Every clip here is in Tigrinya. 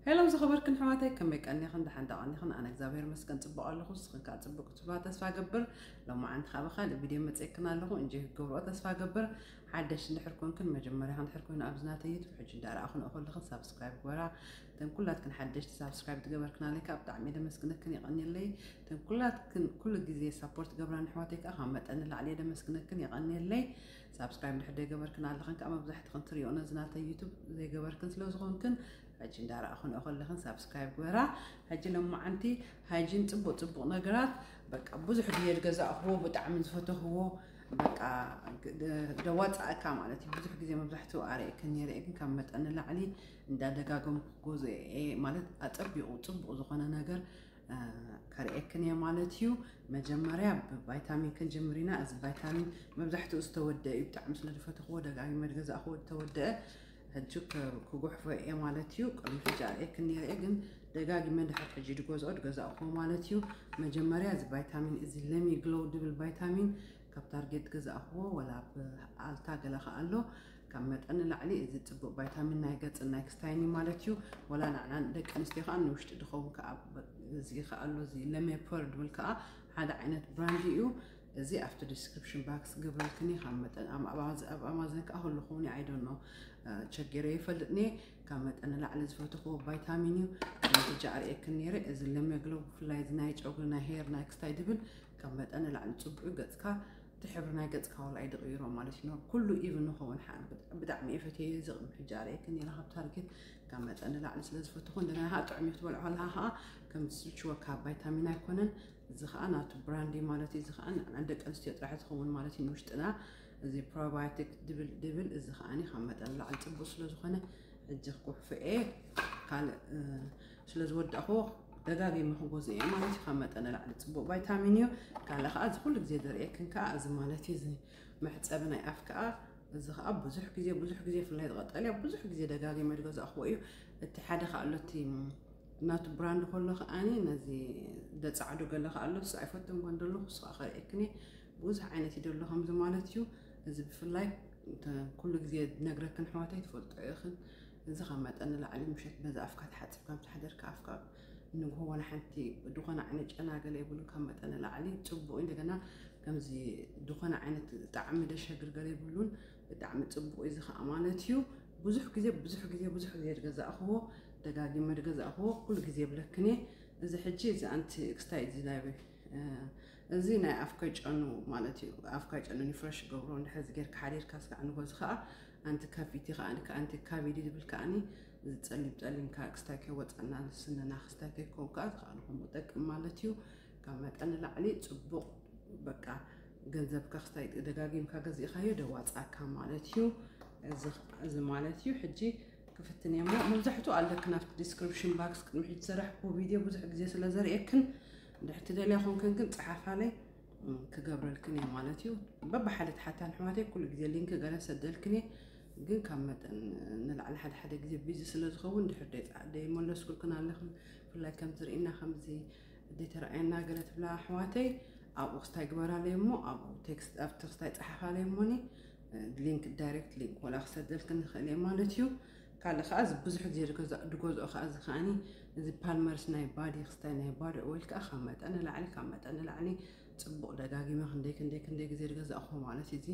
ሄሎ ዝኸበርክን ኣሕዋተይ፣ ከመይ ቀኒኽን? ደሓን ዶ ቀኒኽን? ኣነ እግዚኣብሔር ይመስገን ጽቡቕ ኣለኹ። ንስኽን ከኣ ጽቡቕ ክትብላ ተስፋ እገብር። ሎማዓንቲ ከኣ ብኻልእ ቪድዮ መጺኤክን ኣለኹ። እንጂ ክገብርኦ ተስፋ እገብር። ሓደሽቲ እንድሕር ኮንክን፣ መጀመርያ እንድሕር ኮይኑ ኣብዚ ናተይ ዩቱብ ሕጂ እንዳረኣኹን ከለኽን ሳብስክራይብ ግበራ። እተን ኩላትክን ሓደሽቲ ሳብስክራይብ ዝገበርክን ኣለይ ከኣ ብጣዕሚ እየ ደመስግነክን፣ የቐንየለይ። እተን ኩላትክን ኩሉ ግዜ ሳፖርት ገብራን ኣሕዋተይ ከኣ ካብ መጠን ንላዕሊ እየ ደመስግነክን፣ የቐንየለይ። ሳብስክራይብ እንድሕር ዘይገበርክን ኣለኽን ከኣ መብዛሕትኽን ትሪኦ ነዚ ናተይ ዩቱብ ዘይገበርክን ስለ ዝኾንክን ሕጂ እንዳረኣኹን ከለኽን ሳብስክራይብ ግበራ። ሕጂ ሎማዓንቲ ሃይጂን ጽቡቕ ጽቡቕ ነገራት በቃ ብዙሕ ግዜ ዝገዛእኽዎ ብጣዕሚ ዝፈተኽዎ በቃ ደ-፣ ደዋጻእካ ማለት እዩ። ብዙሕ ግዜ መብዛሕትኡ ኣርእየክን ነይረ እየ፣ ግን ካብ መጠን ንላዕሊ እንዳደጋገምኩ ክገዝኦ እየ ማለት ኣጸቢቑ ጽቡቕ ዝኾነ ነገር፣ እ፣ ከርእየክን እየ ማለት እዩ። መጀመርያ ብቫይታሚን ክንጅምር ኢና። እዚ ቫይታሚን መብዛሕትኡ ዝተወደአ እዩ። ብጣዕሚ ስለ ዝፈተኽዎ ደጋጊመ ዝገዛእኽዎ ዝተወደአ ሕጂ ክ-፣ ክጉሕፎ እየ ማለት እዩ። ቅድሚ ሕጂ ኣርእየክን ነይረ እየ፣ ግን ደጋጊመ ድሕር ሕጂ ድገዝኦ ድገዛእኽዎ ማለት እዩ። መጀመርያ እዚ ቫይታሚን እዚ ለሚ ግሎው ድብል ቫይታሚን ካብ ታርጌት ገዛእኽዎ፣ ወላ ኣብ ኣልታ ገለ ከኣ ኣሎ። ካብ መጠን ንላዕሊ እዚ ጽቡቕ ቫይታሚን ናይ ገጽን ናይ ክስታይን እዩ ማለት እዩ። ወላ ንዓና ደቂ ኣንስትዮ ከኣ ንውሽጢ ድኸውን ከኣ ብ-፣ እዚ ከኣ ኣሎ፣ እዚ ለሚ ፐር ድብል ከኣ ሓደ ዓይነት ብራንድ እዩ። እዚ ኣብቲ ዲስክሪፕሽን ባክስ ክገብረልክን እየ። ካብ መጠን ኣብ፣ ኣብ፣ ኣብ ኣማዘን ከኣ ህሉ ክኸውን እዩ፣ I don't know፣ እ፣ ቸጊረ ይፈልጥን እየ። ካብ መጠን ንላዕሊ ዝፈተኽዎ ቫይታሚን እዩ። ከምቲ ሕጂ ኣርእየክን ነይረ፣ እዚ ለሚ ግሎው ብፍላይ እዚ ናይ ጨጉሪ፣ ናይ ሄር፣ ናይ ክስታይ ድብል ካብ መጠን ንላዕሊ ጽቡቕ እዩ። ገጽካ እቲ ሕብሪ ናይ ገጽካ ዋላ ኣይድቕይሮ ማለት እዩ። ኩሉ ኢቭን ንኸውን ሓ-፣ ብጣ-፣ ብጣዕሚ እየ ፈትየዮ። እዚ ቅድሚ ሕጂ ኣርእየክን ነይረ ካብ ታርጌት፣ ካብ መጠን ንላዕሊ ስለ ዝፈትኹ፣ እንደገና ከዓ ጥዑም እዩ ክትበልዖ ከለኻ ከዓ ከም ዝስልችወካ ቫይታሚን ኣይኮነን። እዚ ከዓ ናቱ ብራንድ እዩ ማለት እዩ። እዚ ከዓ ንዓና ደቂ ኣንስትዮ ጥራሕ ዝኸውን ማለት እዩ ንውሽጥና። እዚ ፕሮባዮቲክ ድብል፣ ድብል እዚ ከዓኒ ካብ መጠን ንላዕሊ ጽቡቕ ስለ ዝኾነ ሕጂ ክጉሕፎ እየ። ካልእ፣ እ፣ ስለ ዝወዳእኽዎ ደጋጊመ ክገዝኦ እየ ማለት እዩ። ካብ መጠን ንላዕሊ ጽቡቕ ቫይታሚን እዩ። ካልእ ከኣ እዚ ኩሉ ግዜ ዘርእየክን ከኣ እዚ ማለት እዩ፣ እዚ መሕጸቢ ናይ ኣፍ ከኣ እዚ ከኣ ብዙሕ ግዜ፣ ብዙሕ ግዜ ብፍላይ ቀጠልያ ብዙሕ ግዜ ደጋጊመ ዝገዛእኽዎ እዩ። እቲ ሓደ ከኣ ኣሎ፣ እቲ ናቱ ብራንድ ከሎ ከኣኒ ነዚ ደጻዕዶ ገለ ከኣ ኣሎ፣ እሱ ኣይፈትንዎን ዘለኹ፣ እሱ ከኣ ከርእየክን እየ። ብዙሕ ዓይነት እዩ ዘሎ ከምዚ ማለት እዩ። እዚ ብፍላይ እንተ ኩሉ ግዜ ዝነግረክን ኣሕዋተይ ትፈልጦ ኢኽን። እዚ ካብ መጠን ንላዕሊ ምሸት በዚ ኣፍካ ተሓጺብካ ምስ ሓደርካ ኣፍካ ንግሆ ዋላ ሓንቲ ዝኾነ ዓይነት ጨና ገለ የብሉን። ካብ መጠን ንላዕሊ ጽቡቕ እዩ። እንደገና ከምዚ ዝኾነ ዓይነት ጣዕሚ ደሸግር ገለ የብሉን። ብጣዕሚ ጽቡቕ እዩ። እዚ ከኣ ማለት እዩ ብዙሕ ግዜ፣ ብዙሕ ግዜ፣ ብዙሕ ግዜ ዝገዛእኽዎ፣ ደጋጊመ ዝገዛእኽዎ ኩሉ ግዜ ይብለክን እየ። እዚ ሕጂ እዚ ኣንቲ ኤክስታይ እዚ ናይ፣ እ፣ እዚ ናይ ኣፍ ከይጨኑ ማለት እዩ። ኣፍ ከይጨኑ ሪፍረሽ ገብሮ እንድሕር እዚ ጌርካ ሓዲርካ ስጋዕ ንጎዚ ከኣ ኣንቲ ካቪቲ ከኣ፣ ኣንቲ ካቪቲ ዝብል ከኣኒ እዚ ጸሊም ጸሊም ከኣ ክስታይ ከይወጸና ንስንና ክስታይ ከይከውን ከኣ እዚ ከኣ ንኸምኡ ጠቅም ማለት እዩ። ካብ መጠን ንላዕሊ ጽቡቕ በቃ ገንዘብካ ክስታይ ደጋጊምካ ገዚእካዮ ደዋጻካ ማለት እዩ። እዚ፣ እዚ ማለት እዩ ሕጂ ክፍትን እየ እሞ መብዛሕትኡ ኣለክን ኣብቲ ዲስክሪፕሽን ባክስ ቅድሚ ሕጂ ዝሰራሕኩዎ ቪድዮ ብዙሕ ግዜ ስለ ዘርእየክን እንድሕር ትደልያ ኮንክን ግን ጸሓፋለይ፣ እም፣ ክገብረልክን እየ ማለት እዩ። በብሓደ ተሓታን ኣሕዋተይ ኩሉ ግዜ ሊንክ ገለ ሰደልክን እየ፣ ግን ካብ መጠን ንላዕሊ ሓደ ሓደ ግዜ ቢዚ ስለ ዝኸውን ድሕር ደይ-፣ ደይመለስኩልክን ኣለኽን። ብፍላይ ከምዚ ርኢና ከምዚ ዘይተረኣየና ገለ ትብላ ኣሕዋተይ ኣብኡ ክስታይ ግበራለይ እሞ ኣብኡ ቴክስት፣ ኣብ ቴክስት ኣይጸሓፋለይ እሞኒ ሊንክ፣ ዳይሬክት ሊንክ ወላ ክሰደልክን ንኽእል እየ ማለት እዩ። ካልእ ከኣ እዚ ብዙሕ ግዜ ዝገዛ-፣ ዝገዝኦ ከኣ እዚ ከኣኒ እዚ ፓልመርስ ናይ ባዲ ክስታይ ናይ ባዲ ኦይል ከኣ ካብ መጠን ንላዕሊ፣ ካብ መጠን ንላዕሊ ጽቡቕ ደጋጊመ ክንደይ፣ ክንደይ፣ ክንደይ ግዜ ዝገዛእኹ ማለት እዩ። እዚ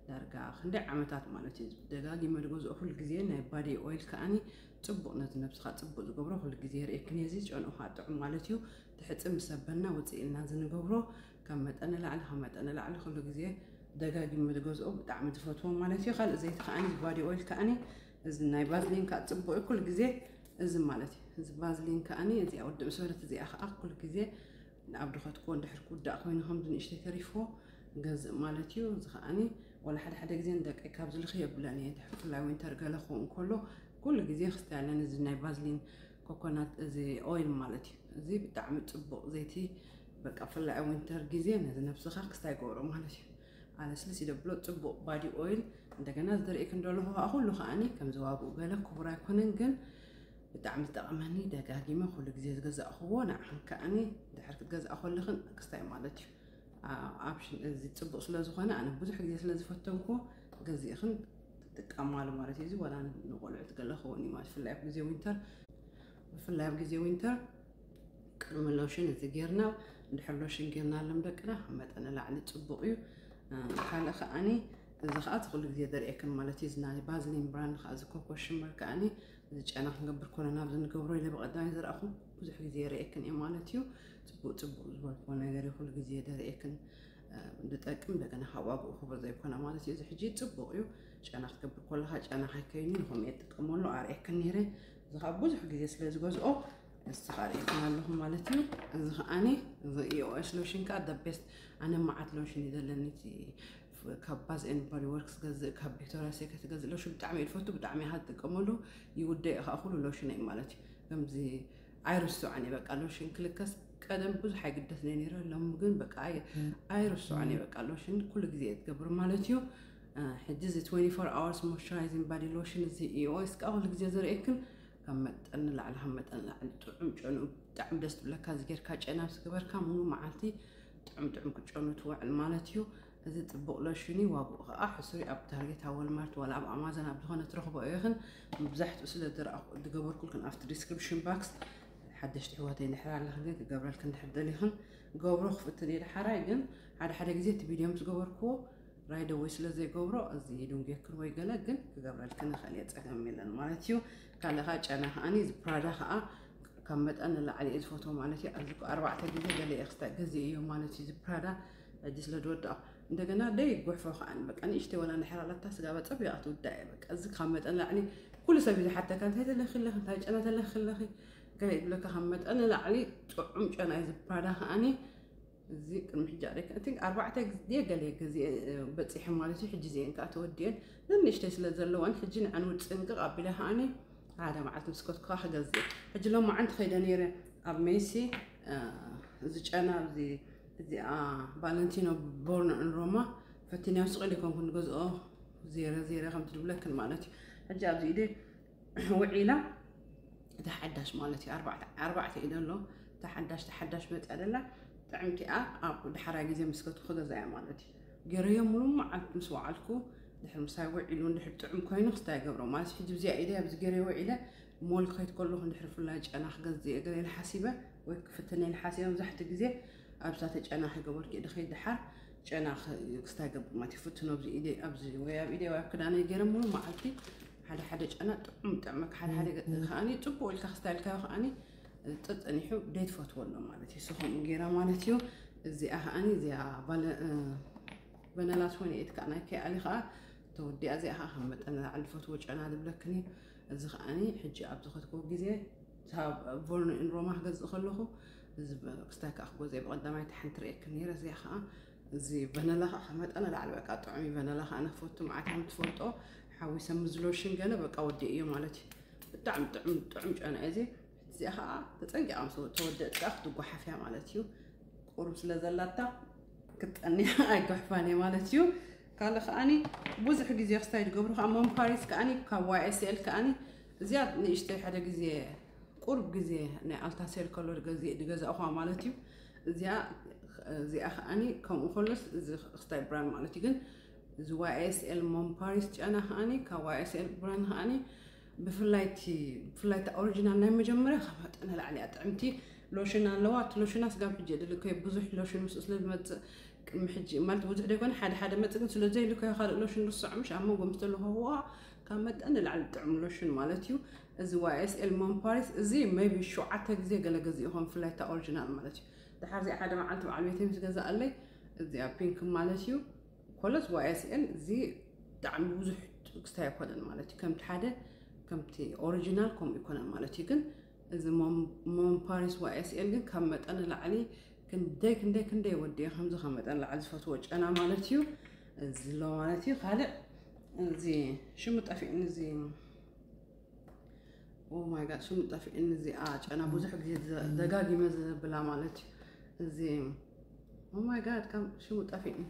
ዳርጋ ክንደይ ዓመታት ማለት እዩ። ደጋጊመ ዝገዝኦ ኩሉ ግዜ ናይ ባዲ ኦይል ከኣኒ ጽቡቕ ነቲ ነብስኻ ጽቡቕ ዝገብሮ ኩሉ ግዜ የርእየክን እየ። እዚ ጨንኡ ከኣ ጥዑም ማለት እዩ። ትሕጽብ ምስ ኣበልና ውጽእ ኢልና እዚ ንገብሮ ካብ መጠን ንላዕሊ፣ ካብ መጠን ንላዕሊ ኩሉ ግዜ ደጋጊመ ዝገዝኦ ብጣዕሚ ዝፈትዎ ማለት እዩ። ካልእ ዘይቲ ከኣኒ ባዲ ኦይል ከኣኒ እዚ ናይ ቫዝሊን ከኣ ጽቡቕ እዩ። ኩሉ ግዜ እዚ ማለት እዩ። እዚ ቫዝሊን ከኣኒ እዚኣ ወዲ ምስ በለት እዚኣ ከኣ ኩሉ ግዜ ኣብ ድኸትኮ እንድሕር ክውዳእ ኮይኑ ከምዚ ንእሽተይ ተሪፍዎ ገዝእ ማለት እዩ። እዚ ከኣኒ ወላ ሓደ ሓደ ግዜ ንደቀይ ካብ ዝልኽ የብለን እየ። እንድሕር ብፍላይ ዊንተር ገለ ክኸውን ከሎ ኩሉ ግዜ ክስታይ ኣለኒ እዚ ናይ ቫዝሊን ኮኮናት እዚ ኦይል ማለት እዩ። እዚ ብጣዕሚ ጽቡቕ ዘይቲ በቃ ብፍላይ ኣብ ዊንተር ግዜ ነዚ ነብስኻ ክስታይ ገብሮ ማለት እዩ። ኣለስልስ ይደብሎ ጽቡቕ ባዲ ኦይል። እንደገና ዝደርእክን ደለኹ ከኣ ኩሉ ከኣኒ ከምዚ ዋግኡ ገለ ክቡር ኣይኮነን፣ ግን ብጣዕሚ ዝጠቕመኒ ደጋጊመ ኩሉ ግዜ ዝገዛእኽዎ ንዓኽን ከኣኒ ድሕር ክትገዝኣ ከለኽን ክስታይ ማለት እዩ። ኣ-፣ ኣፕሽን እዚ ጽቡቕ ስለ ዝኾነ ኣነ ብዙሕ ግዜ ስለ ዝፈተንኩ ገዚእኽን ትጥቀማሉ ማለት እዩ። እዚ ዋላ ንቆልዑት ገለ ክኸውን እዩ ማለት ብፍላይ ኣብ ግዜ ዊንተር ብፍላይ ኣብ ግዜ ዊንተር ቅድሚ ሎሽን እዚ ጌርና፣ ድሕሪ ሎሽን ጌርናሎም ደቅና ካብ መጠን ንላዕሊ ጽቡቕ እዩ። እ፣ ካልእ ከኣኒ እዚ ከኣ እቲ ኩሉ ግዜ ዘርእየክን ማለት እዩ። እዚ ናይ ባዝሊን ብራንድ ከኣ እዚ ኮኮ ሽመር ከኣኒ እዚ ጨና ክንገብር ኮለና ኣብዚ ንገብሮ ኢለ ብቐዳማይ ዘርኣኹም ብዙሕ ግዜ የርእየክን እየ ማለት እዩ። ጽቡቕ ጽቡቕ ዝበልክዎ ነገር እዩ ኩሉ ግዜ ዘርእየክን፣ እ፣ ዝጠቅም እንደገና ካብ ዋግኡ ክቡር ዘይኮነ ማለት እዩ። እዚ ሕጂ ጽቡቕ እዩ። ጨና ክትገብር ከለኻ ጨና ከይከይኑ ንኸምኡ እየ ዝጥቀመሉ ኣርእየክን ነይረ። እዚ ከኣ ብዙሕ ግዜ ስለ ዝገዝኦ ንስኻ ርእይክን ኣለኹም ማለት እዩ። እዚ ከኣኒ እዚ ኢኦኤስ ሎሽን ከኣ the best። ኣነ መዓት ሎሽን እዩ ዘለኒ፣ እቲ ካብ ባዝ ኤንድ ቦዲ ወርክስ ገዝእ፣ ካብ ቪክቶሪያ ሴክሬት ገዝእ። ሎሽን ብጣዕሚ እየ ዝፈቱ፣ ብጣዕሚ እየ ዝጥቀመሉ። ይውደ እዩ ከኣ ኩሉ ሎሽን እዩ ማለት እዩ። ከምዚ ኣይርስዖን እየ በቃ። ሎሽን ክልከስ ቀደም ብዙሕ ኣይግደስን እየ ነይረ፣ ሎሚ ግን በቃ ኣይ- ኣይርስዖን እየ በቃ። ሎሽን ኩሉ ግዜ እየ ዝገብር ማለት እዩ። እ፣ ሕጂ እዚ twenty-four hours moisturizing body lotion እዚ ኢኦኤስ ከኣ ኩሉ ግዜ ዘርእየክን ካብ መጠን ንላዕሊ፣ ካብ መጠን ንላዕሊ ጥዑም ጨንኡ ብጣዕሚ ደስ ትብለካ። እዚ ጌርካ ጨና ምስ ገበርካ ሙሉ መዓልቲ ጥዑም ጥዑም ክጨኑ ትውዕል ማለት እዩ። እዚ ጽቡቕ ሎሽን እዩ፣ ዋግኡ ከኣ ሕሱር እዩ። ኣብ ታርጌት፣ ኣብ ወልማርት፣ ዋላ ኣብ ኣማዞን ኣብ ዝኾነ ትረኽቦ ኢኽን። መብዛሕትኡ ስለ ዝረኣኹ ዝገበርኩልክን ኣብቲ ዲስክሪፕሽን ባክስ ሓደሽቲ ኣሕዋተይ እንድሕር ኣለኽን ግን ክገብረልክን እንድሕር ደሊኽን ገብሮ ክፍትን እየ። ዳሕራይ ግን ሓደ ሓደ ግዜ እቲ ቪድዮ ምስ ገበርክዎ ራይደ ወይ ስለ ዘይገብሮ እዚ ይድንጉየክን ወይ ገለ ግን ክገብረልክን ይኽእል እየ፣ ጸገም የለን ማለት እዩ። ካልእ ከኣ ጨና ከኣኒ እዚ ፕራዳ ከኣ ካብ መጠን ንላዕሊ እየ ዝፈትዎ ማለት እዩ። ኣብዚ እኮ ኣርባዕተ ግዜ ገለ እየ ክስታይ ገዚኤዮ ማለት እዩ። እዚ ፕራዳ ሕጂ ስለ ዝወዳእኩ እንደገና ደይ ጉሕፎ ከኣ በቃ ንእሽተይ ወላ እንድሕር ኣላታ ስጋባ ጸቢቓ ትውዳእ እየ። በቃ እዚ ካብ መጠን ንላዕሊ ኩሉ ሰብ እዩ ዝሓተካ፣ እንታይ ተለኺ ኣለኺ፣ እንታይ ጨና ተለኺ ኣለኺ ገለ ይብለካ። ካብ መጠን ንላዕሊ ጥዑም ጨና እዩ እዚ ፕራዳ ከኣኒ። እዚ ቅድሚ ሕጂ ኣሪካ እቲ ኣርባዕተ ግዜ ገለ ግዜ በፂሐ ማለት እዩ። ሕጂ እዚአን ከዓ ተወዲአን ንንእሽተይ ስለ ዘለዋን ሕጂ ንዐን ውፅንቅቕ ኣቢለ ከዓኒ ሓደ መዓልቲ ምስ ከትኩኻ ክገዝእ። ሕጂ ሎማዓንቲ ከይደ ነይረ ኣብ ሜሲ፣ እ፣ እዚ ጨና እዚ እዚኣ ቫለንቲኖ ቦርኖ ን ሮማ ፈቲንያ ስቕ ኢለ ይኮንኩ ንገዝኦ ዜረ ዜረ ከምቲ ዝብለክን ማለት እዩ። ሕጂ ኣብዚ ኢደ ውዒላ እታ ሓዳሽ ማለት እዩ። ኣርባዕተ ኣርባዕተ እዩ ዘሎ። እታ ሓዳሽ እታ ሓዳሽ መፅያ ደላ ጥዕምቲኣ ኣብ ዳሕራይ ግዜ ምስ ከትኩ ክገዛ እያ ማለት እዩ። ገይረዮ ሙሉ መዓልቲ ምስ ወዓልኩ ድሕሪ ምሳይ ውዒሉ እንድሕር ጥዑም ኮይኑ ክስታይ ይገብሮ ማለት እዩ። ሕጂ ብዚኣ ኢደ ኣብዚ ገይረዮ ውዒለ ሞል ክኸይድ ከለኹ እንድሕር ፍላይ ጨና ክገዝእ እየ ገለ ኢለ ሓሲበ ወይ ክፍትን ኢለ ሓሲበ። መብዛሕትኡ ግዜ ኣብዛ ተጨና ከይገበርኩ ኢደ ከይድ ደሓር ጨና ክ-፣ ክስታይ ገብር ማለት እዩ። ፍትን ኣብዚ ኢደ፣ ኣብዚ ወይ ኣብ ኢደ ወይ ኣብ ክዳነይ ገይረ ሙሉ መዓልቲ ሓደ ሓደ ጨና ጥዑም ጥዕመካ፣ ሓደ ሓደ ከዓኒ ጽቡቕ ኢልካ ክስታይ ኢልካዮ ከዓኒ ጥጥኒሑ ደይ ትፈትዎ ኣሎ ማለት እዩ። ንሱ ከምኡ ገይራ ማለት እዩ። እዚኣ ከዓኒ እዚኣ ቫለ-፣ እ፣ ቨነላ ትወኒ ኤይት ከኣ ናይ ከይኣሊ ከኣ ተወዲኣ፣ እዚኣ ከኣ ካብ መጠን ንላዕሊ ዝፈትዎ ጨና ዝብለክን እዩ። እዚ ከዓኒ ሕጂ ኣብ ዝኸትክዎ ግዜ ሳብ ቮርኖ ን ሮማ ክገዝእ ከለኹ እዚ ብ-፣ ክስታይ ከኣ ክገዝኦ ብቐዳማይ እታ ሓንቲ ርእየክን ነይረ። እዚኣ ከኣ እዚ ቨነላ ከኣ ካብ መጠን ንላዕሊ በቃ ጥዑም እዩ። ቨነላ ከኣ ኣነ ክፈቱ መዓት ከም ትፈልጦ ሓዊሰ ምስ ሎሽን ገለ በቃ ወዲእዮ ማለት እዩ። ብጣዕሚ ጥዑም ጥዑም ጨና እዩ እዚ። እዚኣ ከኣ ተጸንቂቓ ምስ ተወደእት ከኣ ክትጓሓፍ እያ ማለት እዩ። ቁሩብ ስለ ዘላታ ክትጠንያ ኣይጓሕፋን እየ ማለት እዩ። ካልእ ከኣኒ ብዙሕ ግዜ ክስታይ ዝገብሩ ከኣ ሞን ፓሪስ ከኣኒ ካብ ዋይ ኤስ ኤል ከኣኒ እዚኣ ንእሽተይ ሓደ ግዜ ቁሩብ ግዜ ናይ ኣልታሴር ከሎ ዝገዝ-፣ ዝገዛእኹዋ ማለት እዩ። እዚኣ፣ እዚኣ ከኣኒ ከምኡ ከሎስ እዚ ክስታይ ብራንድ ማለት እዩ። ግን እዚ ዋይ ኤስ ኤል ሞን ፓሪስ ጨና ከኣኒ ካብ ዋይ ኤስ ኤል ብራንድ ከኣኒ ብፍላይ እቲ፣ ብፍላይ እታ ኦሪጂናል ናይ መጀመርያ ካብ መጠን ንላዕሊ እያ ጥዕምቲ። ሎሽን ኣለዋ። እቲ ሎሽና ስጋብ ሕጂ የድልከዮ ብዙሕ ሎሽን ምስኡ ስለ ዝመጽእ ቅድሚ ሕጂ ማለት ብዙሕ ዘይኮነ ሓደ ሓደ መጽእ ግን ስለ ዘይልከዮ ካልእ ሎሽን ርስዖ ምሽ ኣብ መንጎ ምስ ተለኸኽዋ ካብ መጠን ንላዕሊ ጥዑም ሎሽን ማለት እዩ። እዚ ዋይ ኤስ ኤል ሞን ፓሪስ እዚ ሜቢ ሸውዓተ ግዜ ገለ ገዚኡ ይኸውን ብፍላይ እታ ኦሪጂናል ማለት እዩ። ድሓር እዚኣ ሓደ መዓልቲ በዓል ቤተይ ምስ ገዛኣለይ እዚኣ ፒንክ ማለት እዩ። ኮለስ ዋይ ኤስ ኤል እዚ ብጣዕሚ ብዙሕ ክስታይ ኣይኮነን ማለት እዩ። ከምቲ ሓደ ከምቲ ኦሪጂናል ከምኡ ኣይኮነን ማለት እዩ። ግን እዚ ሞን-፣ ሞን ፓሪስ ዋይ ኤስ ኤል ግን ካብ መጠን ንላዕሊ ክንደይ ክንደይ ክንደይ ወዲኡ ከምዚ ካብ መጠን ንላዕሊ ዝፈትዎ ጨና ማለት እዩ። እዚ ኣሎ ማለት እዩ። ካልእ እዚ ሽሙ ጠፊእኒ እዚ ኦ ማይ ጋድ ሽሙ ጠፊእኒ። እዚኣ ጨና ብዙሕ ግዜ ዘ-፣ ደጋጊመ ዝብላ ማለት እዩ። እዚ ኦ ማይ ጋድ ከም ሽሙ ጠፊእኒ።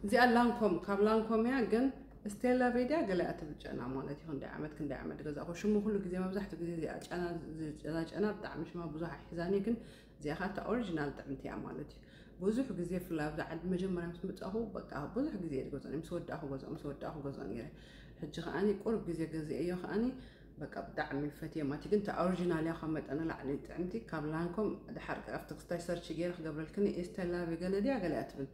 እዚኣ ላንኮም፣ ካብ ላንኮም እያ ግን ስቴላ ቤድያ ገለ እያ ትብል ጨና ማለት እዩ። ክንደይ ዓመት ክንደይ ዓመት ገዛእኹ ሽሙ ኩሉ ግዜ መብዛሕትኡ ግዜ እዚኣ ጨና፣ እዚ ጨና፣ ጨና ብጣዕሚ ሽማ ብዙሕ ኣይሕዛን እየ ግን እዚኣ ኸዓ እታ ኦሪጂናል ጥዕምቲ እያ ማለት እዩ። ብዙሕ ግዜ ብፍላይ ኣብዚ ዓዲ መጀመርያ ምስ መጻኹ በቃ ብዙሕ ግዜ እየ ዝገዝኦ ነይረ። ምስ ወዳእኹ ገዝኦ፣ ምስ ወዳእኹ ገዝኦ ነይረ። ሕጂ ከዓኒ ቁሩብ ግዜ ገዚኤዮ ከዓኒ በቃ ብጣዕሚ ፈትየ ማለት ግን እታ ኦሪጂናል እያ ካብ መጠን ላዕሊ ጥዕምቲ። ካብ ላንኮም ድሓር ኣብቲ ክስታይ ሰርች ገይረ ክገብረልክኒ ኤስተላ ገለ ድያ ገለ እያ ትብል።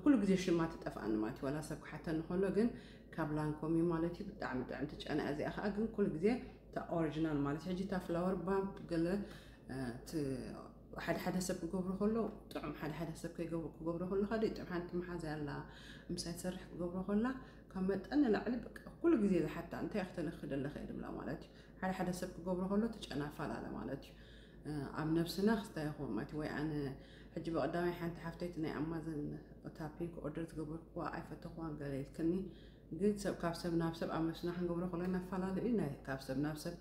ኩሉ ግዜ ሽማ ትጠፍኣኒ ማለት እዩ። ዋላ ሰብ ክሓተኒ ከሎ ግን ካብ ላንኮም እዩ ማለት እዩ። ብጣዕሚ ጥዕምቲ ጨና እዚኣ ከዓ ግን ኩሉ ግዜ እታ ኦሪጂናል ማለት ሕጂ እታ ፍላወር ባምፕ ገለ ሓደ ሓደ ሰብ ክገብሮ ከሎ ጥዑም ሓደ ሓደ ሰብ ክገብሮ ከሎ ከዓ ጥዑም ሓንቲ መሓዛ ያላ ምሳይ ትሰርሕ ክገብሮ ከላ ካብ መጠን ንላዕሊ ኩሉ ግዜ ዝሓታ እንታይ ክትልክ ደለኸ ድብላ ማለት እዩ። ሓደ ሓደ ሰብ ክገብሮ ከሎ ትጨና ፈላለ ማለት እዩ። ኣብ ነብስና ክስታይ ይኸውን ማለት ወይ ኣነ ሕጂ ብቀዳማይ ሓንቲ ሓፍተይቲ ናይ ኣማዘን ታፒንግ ኦርደር ዝገበርኩዋ ኣይፈተኽዋን ገለ ኢልክኒ። ግን ሰብ ካብ ሰብ ናብ ሰብ ኣብ ነብስና ክንገብሮ ከለና ፈላለ እዩ። ናይ ካብ ሰብ ናብ ሰብ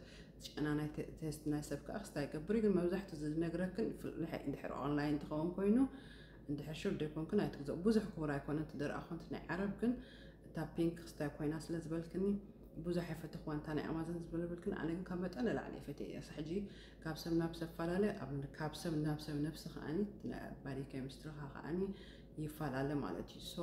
ጨና ናይ ቴስት ናይ ሰብ ከዓ ክስታይ ይገብር እዩ። ግን መብዛሕትኡ ዝነግረክን እንድሕር ኦንላይን ትኸውን ኮይኑ እንድሕር ሹር ደይኮንክን ኣይትግዘኡ። ብዙሕ ክቡር ኣይኮነን ትደርኣ ኮንት ናይ ዓረብ ግን እታ ፒንክ ክስታይ ኮይና ስለ ዝበልክኒ ብዙሕ ኣይፈተኽዋን እታ ናይ ኣማዘን ዝበለብልክን ኣነ ግን ካብ መጠን ንላዕሊ እየ ፈትየ እያ። ሕጂ ካብ ሰብ ናብ ሰብ ፈላለ ካብ ሰብ ናብ ሰብ ነብሲ ከዓኒ ናይ ባዲ ኬሚስትሪ ከዓኒ ይፈላለ ማለት እዩ። ሶ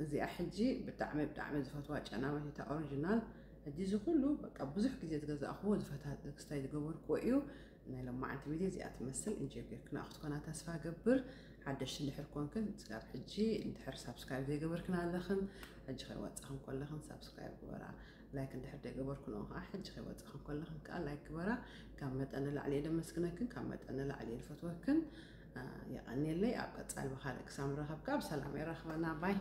እዚኣ ሕጂ ብጣዕሚ ብጣዕሚ ዝፈትዋ ጨና ማለት እታ ኦሪጂናል ሕጂ እዚ ኩሉ በቃ ብዙሕ ግዜ ዝገዛእክዎ ዝፈታ ክስታይ ዝገበርክዎ እዩ። ናይ ሎማዓንቲ ቪድዮ እዚኣ ትመስል እንጆይ ጌርክና ክትኮና ተስፋ ገብር። ሓደሽቲ እንድሕር ኮንክን ስጋብ ሕጂ እንድሕር ሳብስክራይብ ዘይገበርክን ኣለኽን ሕጂ ከይወፅኽን ከለኽን ሳብስክራይብ ግበራ። ላይክ እንድሕር ዘይገበርክንኦ ከዓ ሕጂ ከይወፅኽን ከለኽን ከዓ ላይክ ግበራ። ካብ መጠን ንላዕሊ እየ ደመስግነክን ካብ መጠን ንላዕሊ እየ ዝፈትወክን። የቐንየለይ። ኣብ ቀፃሊ ብካልእ ክሳብ ንራኸብ ከዓ ብሰላም የራኽበና ባይ።